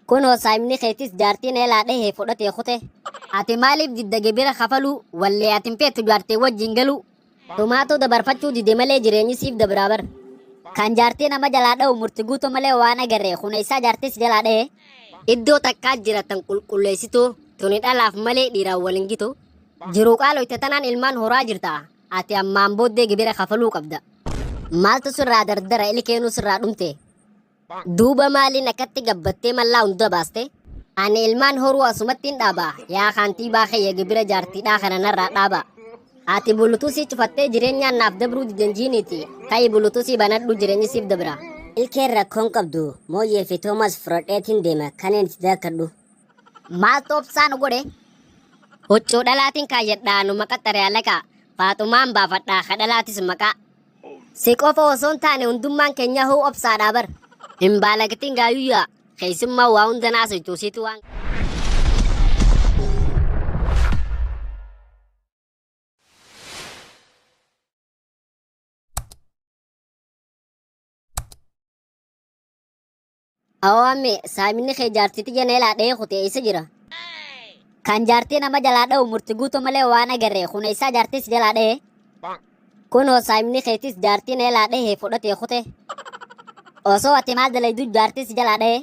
Kunoo saayimni keetis jaartiin eelaa dhahee fudhatee kute. Ati maaliif didda gibira kafaluu wallee ati hin feetu jaartee wajjin galuu. Tumaatu dabarfachuu dide malee jireenyi siif dabraa bar. Kan jaartii nama jalaa dha'u murti guutuu malee waan agarre kun eessaa jaartii si jalaa dha'e. Iddoo takkaa jira tan qulqulleessitu tuni dhalaaf malee dhiiraan wal hin gitu. Jiruu qaaloyte tanaan ilmaan horaa jirta ati ammaan booddee gibira kafaluu qabda. Maaltu sirraa dardara ilkeenuu sirraa dhumte. Duuba maaliin akkatti gabbattee mallaa hunda baaste? Ani ilmaan horuu asumattiin dhaaba. Yaa kaantiibaa kiyya gibira jaartiidhaa kana narraa dhaaba. Ati bulutusii cufattee jireenyaan naaf dabruu didan jiiniiti. Ka'i bulutusii banadhu jireenyi siif dabra. Ilkeen rakkoon qabdu Mooyyee fi Toomaas fudhadheetiin deema kaneen itti daakkadhu. Maaltu obsaa nu godhe? Huccuu dhalaatiin kaayyadhaa nu maqaxxare alaqaa. Faaxumaan baafadhaa ka dhalaatis maqaa. Si qofa osoo hin taane hundummaan keenya hoo obsaadhaa bar. Hin baalagtin gaayuyyaa. Keessummaa waa hunda naasojtu situ waan. Awaame saamini kee jaartii tiyya na ilaa dhahee kute eessa jira? Kan jaartii nama jalaa dha'u murti guutuu malee waan agarre kun eessaa jaartii si jalaa dha'e? Kunoo saamini keetis jaartii na ilaa dhahee fudhatee kute. Osoo ati maal dalaydu jaartii si jalaa dha'e?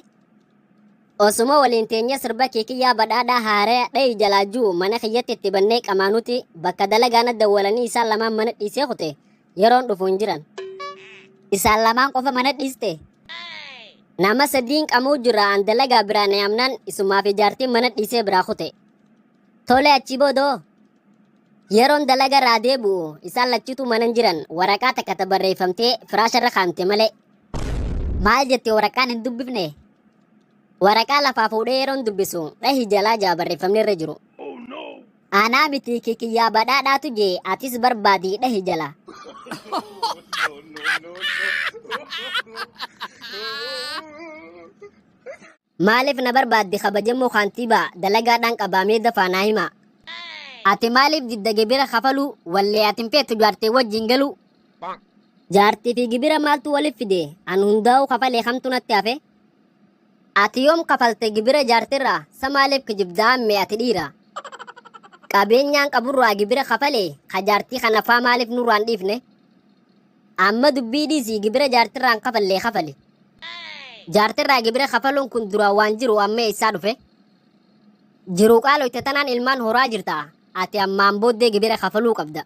Osuma waliin teenyee sirba keekiyyaa badhaadhaa haaraya dha'i jalaa ji'u mana kiyyatti itti bannee qamaanuti bakka dalagaa na dawwalanii isaan lamaan mana dhiisee kute yeroon dhufu hin jiran. Isaan lamaan qofa mana dhiiste? Nama sadiin qamuu jira an dalagaa biraa na yaamnaan isumaa fi jaartiin mana dhiisee biraa kute. Tole achi boodoo yeroon dalaga irraa deebi'u isaan lachiitu mana hin jiran waraqaa takka ta barreeffamtee firaasha irra kaa'amte malee. Maal jette waraqaan hin dubbifne? Waraqaa lafaa fuudhee yeroon dubbisu dhahi jalaa jaa barreeffamni irra jiru. Anaa miti kikiyyaa badhaadhaatu jee atis barbaadii dhahi jala. Maaliif na barbaadde kabajamoo kaantiibaa dalagaadhaan qabaamee dafaa naa himaa. Ati maaliif didda gibira kafaluu wallee ati hin feetu jaartee wajjin galuu. Jaartii fi gibira maaltu waliif fide an hundaa'uu kafalee kamtu natti hafe. Ati yoom kafalte gibira jaartirraa sa maaliif kijibdaa ammee ati dhiira. Qabeenyaan qaburraa gibira kafalee ka jaartii kana faa maaliif nurraan dhiifne. Amma dubbii dhiisii gibira jaartirraan kafallee kafali. Jaartirraa gibira kafaluun kun duraan waan jiru amma eessaa dhufe? Jiruu qaaloyte tanaan ilmaan horaa jirta. Ati ammaan booddee gibira kafaluu qabda.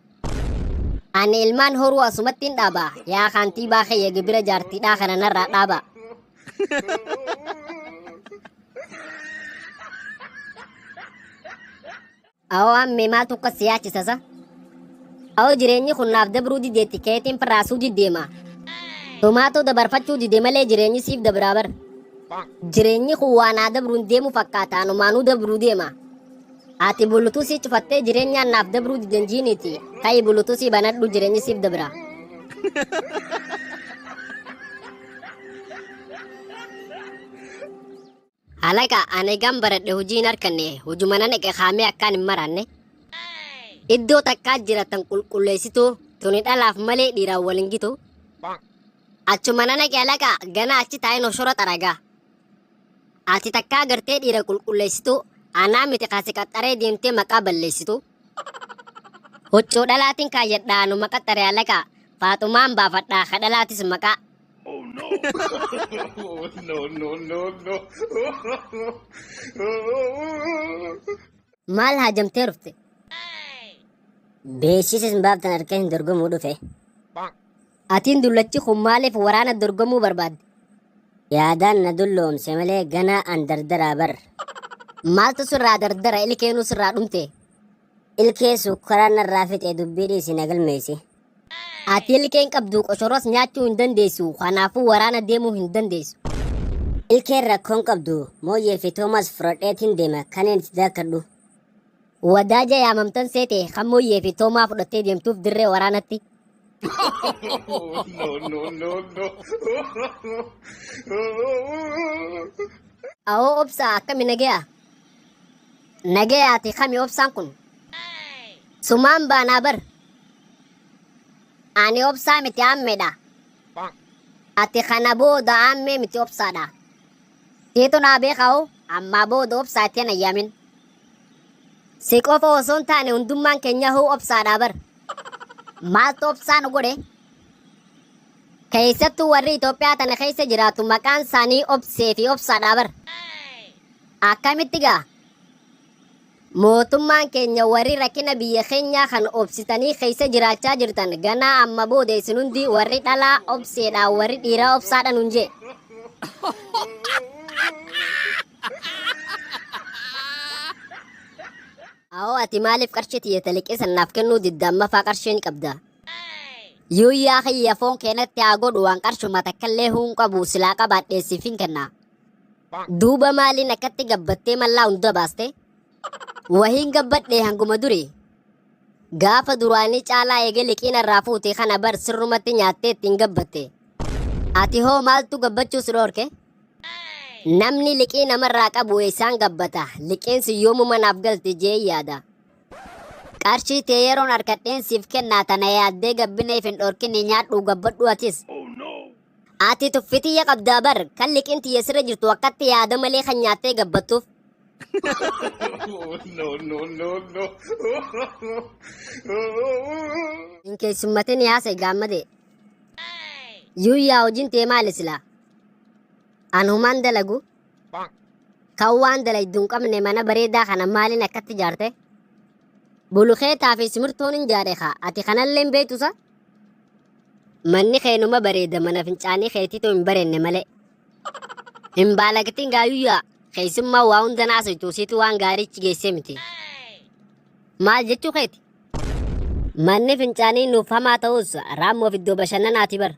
Ani ilmaan horuu asumattiin dhaaba. Yaa kaantiibaa kiyya gibira jaartiidhaa kana narraa dhaaba. Awoo ammee maaltu akkas si yaachisa sa? Awoo jireenyi kun naaf dabruu dideetti keetiin firraasuu diddeema. Tomaatoo dabarfachuu dide malee jireenyi siif dabraa bar. Jireenyi kun waa naa dabruun deemu fakkaata anumaanuu dabruu deema. Ati bulutusii cufattee jireenyaan naaf dabruu diden jiiniiti. Ka'i bulutusii banadhu jireenyi siif dabra. Halaqa ani gan baradhe hojii hin arkanne hojuma nan eqe kaamee akkaan hin maraanne. Iddoo takkaa jira tan qulqulleessitu tuni dhalaaf malee dhiiraan wal hin gitu. Achuma nan eqe halaqa gana achi taa'een oshora xaragaa. Ati takkaa gartee dhiira qulqulleessitu anaa miti kaasi qaxxaree deemtee maqaa balleessitu. Huccuu dhalaatiin kaayyadhaa numa qaxxare halaqa faaxumaan baafadhaa ka dhalaatis maqaa. Oh no. No, no, no, no. Maal haajamtee dhufte? Beeksisa isin baaftan harka hin dorgomuu dhufe. Atiin dullachi kun maaliif waraana dorgomuu barbaadde? Yaadaan na dulloomse malee ganaa an dardaraa bar. Maaltu sirraa dardara ilkeenuu sirraa dhumte? Ilkee sukkaraa narraa fixe dubbii dhiisi na galmeessi. Ati ilkeen qabdu qoshoros nyaachuu hin dandeessu kanaafuu waraana deemuu hin dandeessu. Ilkeen rakkoon qabdu Mooyyee fi Toomaas fudhadheetiin deema kaneen itti daakkadhu. Wadaaja yaamamtan seete kan Mooyyee fi Toomaa fudhattee deemtuuf dirree waraanatti. No, no, no, no. Awoo obsaa akkami nagaya? Nagayaati kami obsaan kun? Sumaan baanaa bar. Ani obsaa miti aammeedha. Ati kana booda aammee miti obsaadha. Siitu naa beekaa'u ammaa booda obsaa itti hin ayyaamin. Si qofa osoo hin taane hundummaan keenya hoo obsaadhaa bar. Maaltu obsaa nu godhe? Keessattuu warri Itoophiyaa tana keessa jiraatu maqaan isaanii obsee fi obsaadhaa bar. Akkamitti gaa? Mootummaan keenya warri rakkina biyya keenyaa kan obsitanii keessa jiraachaa jirtan ganaa amma booda isin hundi warri dhalaa obseedhaa warri dhiiraa obsaadha nun jee. Awoo ati maaliif qarshii tiyya ta liqii san naaf kennuu didda amma faa qarshii ni qabda. Yuuyyaa kiyya foon keenatti haa godhu waan qarshuma takkallee huun qabu silaa qabaadhee siif hin kenna. Duuba maaliin akkatti gabbattee mallaa hunda baaste? Wahiin gabbadhee hanguma duri. Gaafa duraanii caalaa eegee liqii narraa fuute kana bar sirrumatti nyaattee ittiin gabbatte. Ati hoo maaltu gabbachuu si dhoorke? Namni liqii namarraa qabu eessaan gabbata? Liqiin si yoomuma naaf galti jee yaada. Qarshii tee yeroon harkadheen siif kennaa tana yaaddee gabbina if hin dhorkini nyaadhuu gabbadhu atis. Ati tuffitiyya qabdaa bar kan liqiin tiyya sirra jirtu akkatti yaada malee kan nyaattee gabbattuuf. No, no, no, no. Hin keessummatin haasa'e gaammadee. Yuuyyaa hojiin tee maali silaa? An humaan dalagu. Kan waan dalaydu hin qabne mana bareedaa kana maaliin akkatti ijaarte? Bulukeetaa fi simirtoon hin jaare kaa ati kanallee hin beektu sa? Manni keenuma bareeda mana fincaanii keetiitu hin bareenne malee. Hin baalagtin gaayuyyaa keessummaa waa hunda naasaytu situ waan gaariichi geessee miti. Maal jechuu keeti? Manni fincaanii nuuf hamaa ta'us raammoof iddoo bashannanaati bar.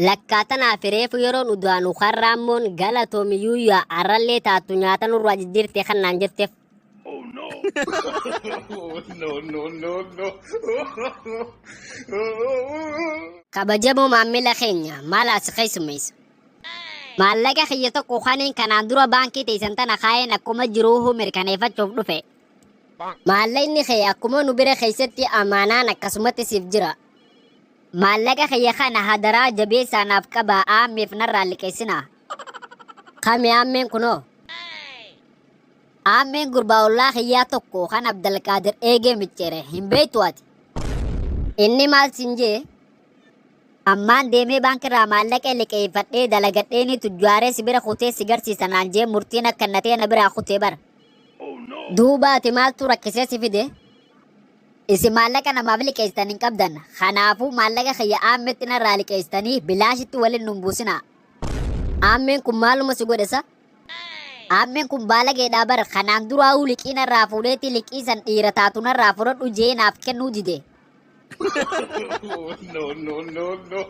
Lakkaa tanaaf reefu yeroon udaanu kan raammoon galatoomi yuuyyaa arrallee taattu nyaata nurraa jijjiirtee kan naan jetteef. No, no, no, no. Kabajamoo maammila keenya maal as keessummeessa? Maallaqa kiyya tokko kaniin kanaan dura baankii teessan tana kaayeen akkuma jiruuhu mirkaneeffachuuf dhufe. Maallaqni kee akkuma nu bira keessatti amaanaan akkasumatti siif jira. Maallaqa kiyya kana hadaraa jabeessaa naaf qabaa aammeef narraa liqeessinaa. Kami aammeen kunoo? Aammeen gurbaa ollaa kiyyaa tokko kan Abdalqaadir eegee micciire hin beektu ati. Inni maal siin jee? Ammaan deemee baankirraa maallaqa liqeeffadhee dalagadhee ni tujjaaree si bira kutee si garsiisa naan jee murtiin akka natee na biraa kutee bara. Duuba ati maaltu rakkisee si fide? Isin maallaqa namaaf liqeessitan hin qabdan. Kanaafuu maallaqa kiyya aammetti narraa liqeessitanii bilaashitti waliin nun buusinaa. Aammeen kun maaluma si godhe sa? Aammeen kun baalageedhaa bar kanaan duraa'uu liqii narraa fuudheetti liqii san dhiira taatu narraa fudhadhu jee naaf kennuu dide. No, no, no, no.